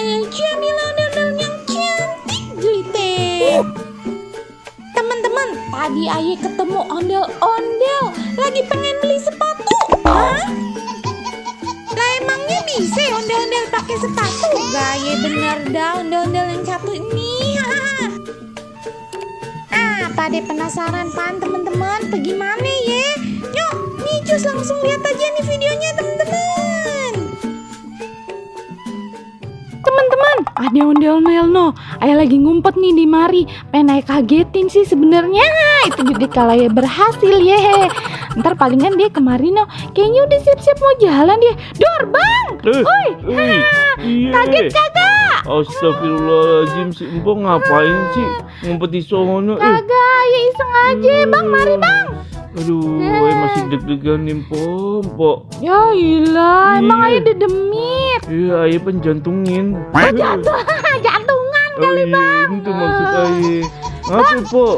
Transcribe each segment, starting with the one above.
Jamila ondel-ondel yang cantik gelitek. Teman-teman, tadi Aye ketemu ondel-ondel lagi pengen beli sepatu. Hah? Lah emangnya bisa ya ondel-ondel pakai sepatu? Gaya bener dah ondel-ondel yang satu ini. Pada penasaran pan teman-teman? Bagaimana ya? Yuk, nih cus langsung lihat aja nih videonya teman-teman. Teman-teman, ada ondel-ondel no. Ayah lagi ngumpet nih di mari. Pengen Ayah kagetin sih sebenarnya. Itu gede kalau ya berhasil ya. Ntar palingan dia kemarin no. Kayaknya udah siap-siap mau jalan dia. Dor bang. Oi. Kaget kagak? Astagfirullahaladzim, si Empok ngapain sih ngumpet di sono? Kagak, ya iseng aja bang. Mari bang. Aduh, masih deg-degan nih Empok. Ya ilah, emang Ayah udah demit. Iya, Ayah penjantungin. Jantungan kali bang. Itu maksud Ayah. Apa Pok?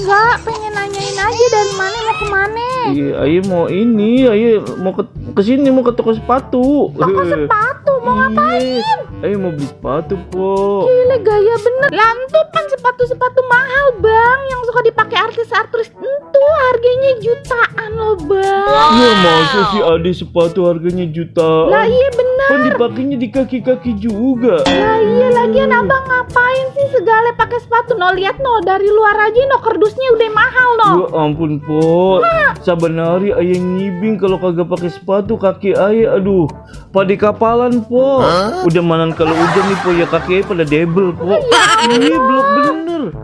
Enggak, pengen nanyain aja dari mana mau kemana. Iya, Ayah mau ini, Ayah mau ke sini, mau ke toko sepatu. Toko sepatu mau ngapain? Ayah mau beli sepatu Pok. Gila gaya bener. Lantupan sepatu-sepatu mahal bang, yang suka dipakai artis-artis itu harganya jutaan loh bang. Iya, masa sih ada sepatu harganya jutaan? Lah iya bener. Kan dipakainya di kaki-kaki juga. Lah iya lagian abang ngapain sih segala pakai sepatu? No lihat no dari luar aja no kardusnya udah mahal no. Ya ampun Pok, saban hari Ayah ngibing kalau kagak pakai sepatu kaki Ayah, aduh, pada kapalan Pok. Udah manan kalau hujan nih Pok ya kaki Ayah pada debel Pok. Ini blok bener.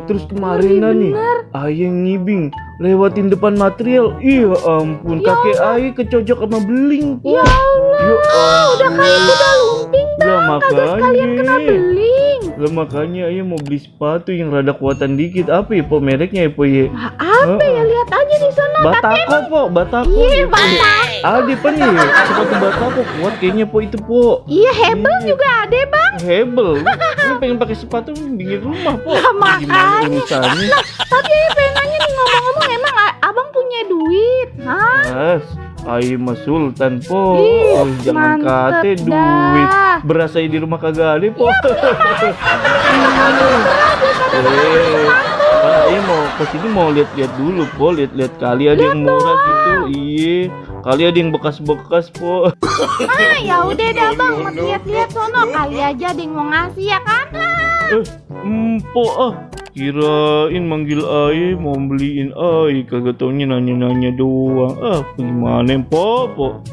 Terus kemarinan nih Ayah ngibing lewatin depan material. Iya ampun, kaki Ayah kecojok sama beling Pok. Ya Allah, udah kayak kuda lumping bang, kagak sekalian kena beling. Lah makanya Ayah mau beli sepatu yang rada kuatan dikit. Apa ya Pok mereknya ya Pok ya? Apa ya lihat aja di sana. Batako Pok, Batako. Iya Batako. Ada apa nih? Sepatu Batako kuat kayaknya Pok itu Pok. Iya Hebel juga ada bang. Hebel. Lu pengen pakai sepatu pinggir rumah Pok. Makanya. Urusannya? Tapi pengen nanya nih ngomong-ngomong emang abang punya duit? Hah? Ayah mah sultan Pok. Jangan mantep kate duit. Berasa di rumah kagak ada Pok. Ayah mau kesini mau lihat-lihat dulu Pok. Lihat-lihat kali ada yang murah gitu. Iya. Kali ada yang bekas-bekas Pok. Ya udah dah bang, mau lihat-lihat sono. Kali aja ada yang mau ngasih ya kan? Empok kirain manggil Ayah mau beliin Ayah, kagak taunya nanya-nanya doang. Gimana Empok?